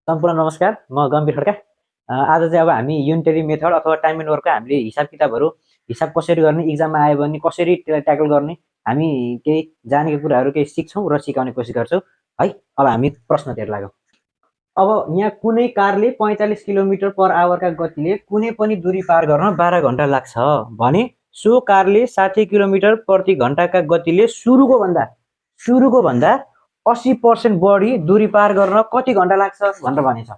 सम्पूर्ण नमस्कार, म गम्भीर खड्का। आज चाहिँ अब हामी युनिटरी मेथड अथवा टाइम एन्ड वर्कको हामीले हिसाब कसरी गर्ने, इक्जाममा आयो भने कसरी ट्याकल गर्ने, हामी केही जानेको कुराहरू केही सिक्छौँ र सिकाउने कोसिस गर्छौँ है। अब हामी प्रश्नतिर लागौँ। अब यहाँ कुनै कारले 45 किलोमिटर पर आवरका गतिले कुनै पनि दूरी पार गर्न 12 घन्टा लाग्छ भने सो कारले 60 किलोमिटर प्रति घन्टाका गतिले सुरुको भन्दा 80% बढी दूरी पार गर्न कति घन्टा लाग्छ भनेर भनेछ।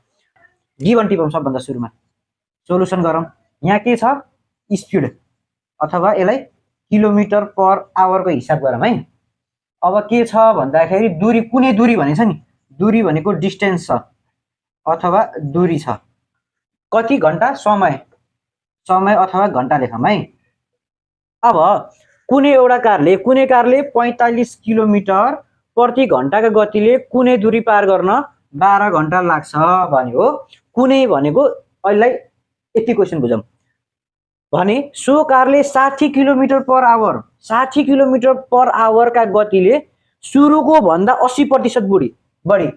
गिभन टिपौँ सबभन्दा सुरुमा, सोलुसन गरौँ। यहाँ के छ, स्पिड अथवा यसलाई किलोमिटर पर आवरको हिसाब गरौँ है। अब के छ भन्दाखेरि दूरी, कुनै दूरी भनेछ नि, दूरी भनेको डिस्टेन्स छ अथवा दूरी छ, कति घन्टा, समय अथवा घन्टा लेखौँ है। अब कुनै कारले 45 किलोमिटर प्रति घन्टाका गतिले कुनै दूरी पार गर्न 12 घन्टा लाग्छ भन्यो। कुनै भनेको अहिले यति क्वेसन बुझौँ भने सो कारले 60 किलोमिटर पर आवरका गतिले सुरुको भन्दा 80% बढी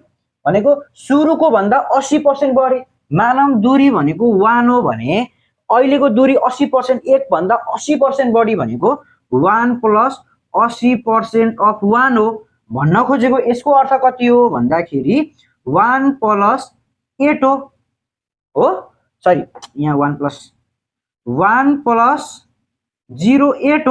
भनेको सुरुको भन्दा 80% बढी। मानव दूरी भनेको 1 हो भने अहिलेको दूरी 80%, 1 भन्दा 80% बढी भनेको 1 प्लस 80% अफ 1 हो भन्न खोजेको। यसको अर्थ कति हो भन्दाखेरि 1 प्लस 8 हो सरी, यहाँ 1 प्लस 0.8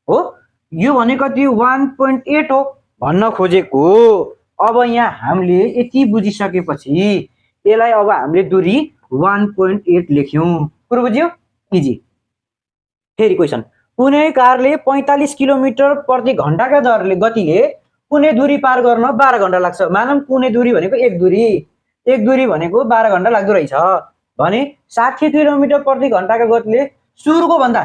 हो। यो भनेको कति, 1.8 हो भन्न खोजेको। अब यहाँ हामीले यति बुझिसकेपछि यसलाई अब हामीले दूरी 1.8 लेख्यौँ। कुरो बुझ्यो, इजी। फेरि क्वेसन, कुनै कारले 45 किलोमिटर प्रति घन्टाका दरले गतिले कुनै दूरी पार गर्न 12 घन्टा लाग्छ। मानौँ कुनै दूरी भनेको एक दूरी भनेको 12 घन्टा लाग्दो रहेछ भने 60 किलोमिटर प्रति घन्टाका गतिले सुरुको भन्दा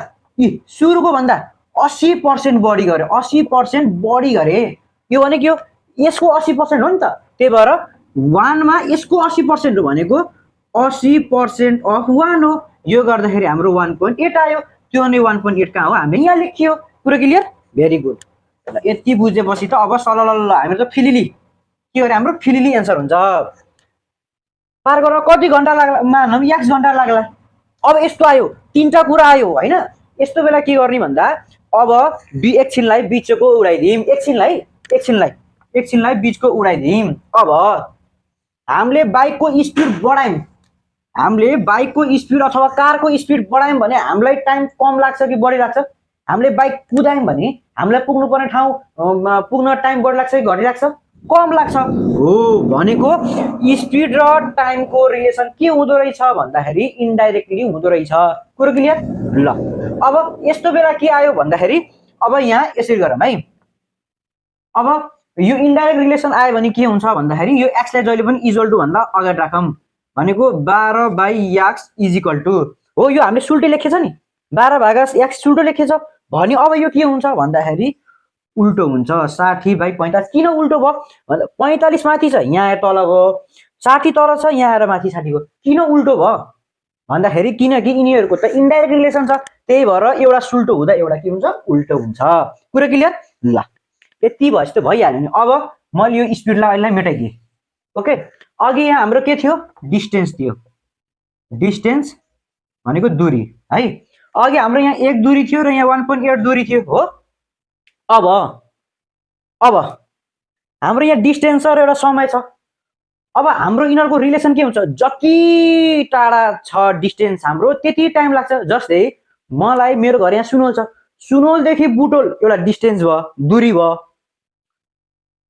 80% बढी गरे। 80% बढी गरे यो भनेको यसको 80% हो नि त, त्यही भएर 1 मा यसको 80% हो भनेको 80% अफ 1 हो। यो गर्दाखेरि हाम्रो 1.8 आयो। त्यो नै 1.8 कहाँ हो, हामीले यहाँ लेखियो। कुरो क्लियर, भेरी गुड। यति बुझेपछि त अब सलल हामी त फिलिली के गरे, हाम्रो फिलिली एन्सर हुन्छ। पार गर्न कति घन्टा लाग्ला, मानौँ x घन्टा लाग्ला। अब यस्तो आयो, तीनटा कुरा आयो हैन। यस्तो बेला के गर्ने भन्दा अब एकछिनलाई बिचको उडाइदिउँ, एकछिनलाई बिचको उडाइदिउँ। अब हामीले बाइकको स्पिड बढायौँ, हामीले बाइकको स्पिड अथवा कारको स्पिड बढायौँ भने हामीलाई टाइम कम लाग्छ कि बढी लाग्छ? हामीले बाइक कुदायौँ भने हामीलाई पुग्नुपर्ने ठाउँ पुग्न टाइम बढी लाग्छ कि घटी लाग्छ? कम लाग्छ हो। भनेको स्पिड र टाइमको रिलेसन के हुँदो रहेछ भन्दाखेरि इन्डाइरेक्टली हुँदो रहेछ। कुरो क्लियर? ल अब यस्तो बेला के आयो भन्दाखेरि अब यहाँ यसरी गरौँ है। अब यो इन्डाइरेक्ट रिलेसन आयो भने के हुन्छ भन्दाखेरि यो एक्सलाई जहिले पनि इक्वल टु भन्दा अगाडि राखौँ भनेको 12/x इजिकल टु हो। यो हामीले सुल्टो लेखेछ नि, 12/x सुल्टो लेखेछ भने अब यो के हुन्छ भन्दाखेरि उल्टो हुन्छ। 60/45 किन उल्टो भयो भन्दा 45 माथि छ, यहाँ तल भयो, 60 तल छ, यहाँ आएर माथि 60 भयो। किन उल्टो भयो भन्दाखेरि किनकि यिनीहरूको त इन्डाइरेक्ट रिलेसन छ, त्यही भएर एउटा सुल्टो हुँदा एउटा के हुन्छ, उल्टो हुन्छ। कुरा क्लियर? ल यति भएपछि त भइहाल्यो नि। अब मैले यो स्पिडलाई अहिले मेटाइदिएँ। ओके, अघि यहाँ हाम्रो के थियो, डिस्टेन्स थियो। डिस्टेन्स भनेको दूरी है। अघि हाम्रो यहाँ एक दूरी थियो र यहाँ 1.8 दूरी थियो हो। अब हाम्रो यहाँ डिस्टेन्स र एउटा समय छ। अब हाम्रो यिनीहरूको रिलेसन के हुन्छ, जति टाढा छ डिस्टेन्स हाम्रो त्यति टाइम लाग्छ। जस्तै मलाई मेरो घर यहाँ सुनोल छ, सुनोलदेखि बुटोल एउटा डिस्टेन्स भयो, दूरी भयो।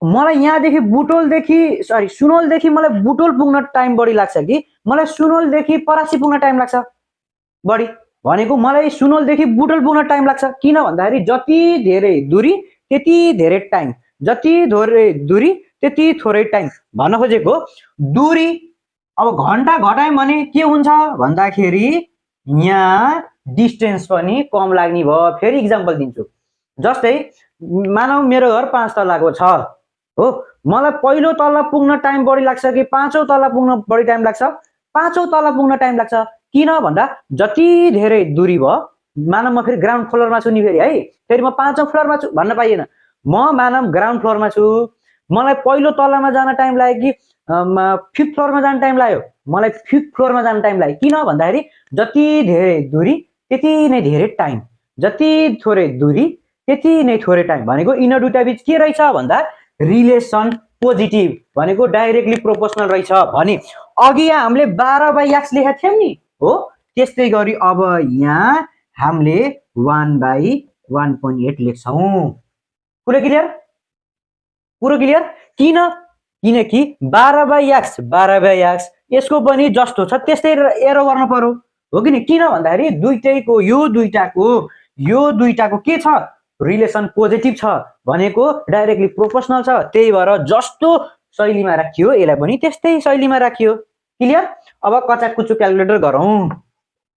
मलाई यहाँदेखि सुनोलदेखि मलाई बुटोल पुग्न टाइम बढी लाग्छ कि मलाई सुनोलदेखि परासी पुग्न टाइम लाग्छ बढी? भनेको मलाई सुनोलदेखि बुटोल पुग्न टाइम लाग्छ। किन भन्दाखेरि जति धेरै दूरी त्यति धेरै टाइम, जति धेरै दूरी त्यति थोरै टाइम भन्न खोजेको। दूरी अब घन्टा घटायौँ भने के हुन्छ भन्दाखेरि यहाँ डिस्टेन्स पनि कम लाग्ने भयो। फेरि इक्जाम्पल दिन्छु। जस्तै मानौ मेरो घर 5 तलाको छ हो, मलाई पहिलो तला पुग्न टाइम बढी लाग्छ कि 5औं तला पुग्न बढी टाइम लाग्छ? 5औं तला पुग्न टाइम लाग्छ। किन भन्दा जति धेरै दूरी भयो, मानव म फेरि ग्राउन्ड फ्लोरमा छु नि फेरि है, फेरि म 5औं फ्लोरमा छु भन्न पाइएन। म मानव ग्राउन्ड फ्लोरमा छु, मलाई पहिलो तलामा जान टाइम लाग्यो कि फिफ्थ फ्लोरमा जान टाइम लाग्यो, मलाई फिफ्थ फ्लोरमा जान टाइम लाग्यो। किन भन्दाखेरि जति धेरै दूरी त्यति नै धेरै टाइम, जति थोरै दूरी त्यति नै थोरै टाइम। भनेको यिनीहरू दुईटा बिच के रहेछ भन्दा रिलेसन पोजिटिभ, भनेको डाइरेक्टली प्रोपोर्सनल रहेछ भने अघि यहाँ हामीले 12/x लेखेका थियौँ नि हो। त्यस्तै गरी अब यहाँ हामीले 1/1.8 लेख्छौँ। कुरो क्लियर? कुरो क्लियर? किन? किनकि 12/x यसको पनि जस्तो छ त्यस्तै एरो गर्न पर्यो हो कि नि? किन भन्दाखेरि दुईटैको यो दुईटाको के छ रिलेसन पोजिटिभ छ, भनेको डाइरेक्टली प्रोपोर्सनल छ, त्यही भएर जस्तो शैलीमा राखियो यसलाई पनि त्यस्तै शैलीमा राखियो। क्लियर? अब कचाककुचु क्यालकुलेटर गरौँ।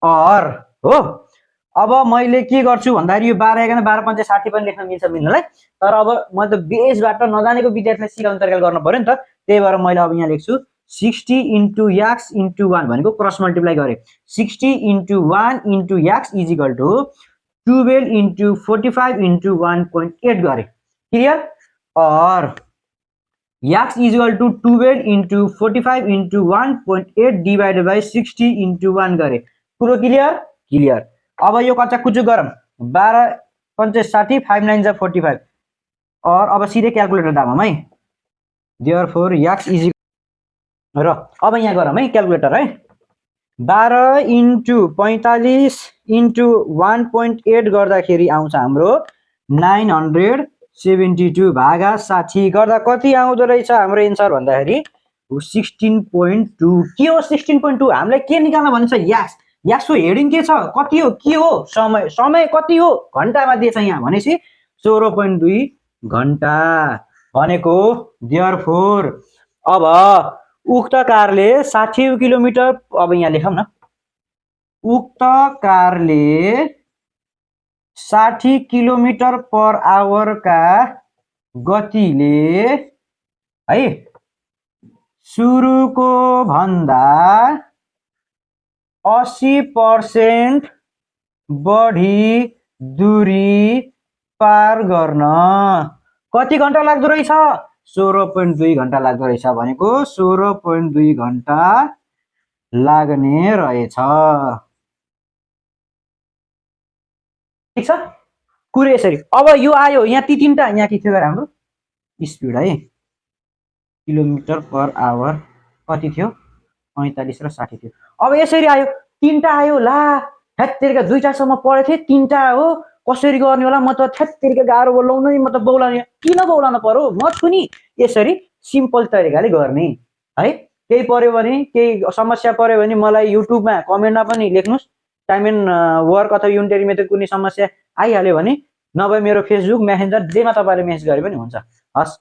और हो अब मैले के गर्छु भन्दाखेरि यो 12 11 12 5 60 पनि लेख्न मिल्छ मिल्नलाई, तर अब म त बेसबाट नजानेको विद्यार्थीलाई सिकाउने तरिकाले गर्नु पर्यो नि त। त्यही भएर मैले अब यहाँ लेख्छु 60 × x × 1 भनेको क्रस मल्टिप्लाई गरे 60 × 1 × x इज इक्वल टु 12 × 45 × 1.8 गरे। क्लियर? और x is equal to 12 × 45 × 1.8 divided by 60 × 1 गरे। कुरो क्लियर? क्लियर। अब यो कचाककुचु गरौँ। 12 5 60 5 9 45 और अब सिधै क्यालकुलेटर दाबौँ है। देयरफोर x इज र अब यहाँ गरौँ है क्यालकुलेटर है। 12 × 45 × 1.8 गर्दाखेरि आउँछ हाम्रो 972 भागा 60 गर्दा कति आउँदो रहेछ हाम्रो एन्सर भन्दाखेरि 16.2। के हो 16.2? हामीलाई के निकाल्न भन्छ? एक्स। एक्सको हेडिङ के छ? कति हो? के हो? समय। समय कति हो? घन्टामा दिएछ यहाँ भनेपछि 16.2 घन्टा भनेको। देयरफोर अब उक्त कारले 60 किलोमिटर, अब यहाँ लेखौँ न, उक्त कारले 60 किलोमिटर पर आवरका गतिले है सुरुको भन्दा 80% बढी दूरी पार गर्न कति घन्टा लाग्दो रहेछ? 16.2 घन्टा लाग्दो रहेछ। भनेको 16.2 घन्टा लाग्ने रहेछ। ठिक छ? कुरो यसरी। अब यो आयो यहाँ ती तीनटा, यहाँ के थियो हाम्रो स्पिड है, किलोमिटर पर आवर कति थियो? 45 र 60 थियो। अब यसरी आयो, तीनटा आयो। ला थ्यात्तेरिका दुईटासम्म पढेको थिएँ, तीनटा हो, कसरी गर्ने होला? म त थ्यात्तेरिका गाह्रो बोलाउनु नि, म त बौलाउने। किन बौलाउनु पर्यो? म छु नि। यसरी सिम्पल तरिकाले गर्ने है। केही पर्यो भने, केही समस्या पर्यो भने मलाई युट्युबमा कमेन्टमा पनि लेख्नुहोस्। टाइम एन्ड वर्क अथवा युनिटरी मेथड कुनै समस्या आइहाल्यो भने, नभए मेरो फेसबुक, मेसेन्जर जेमा तपाईँले मेसेज गरे पनि हुन्छ। हस्।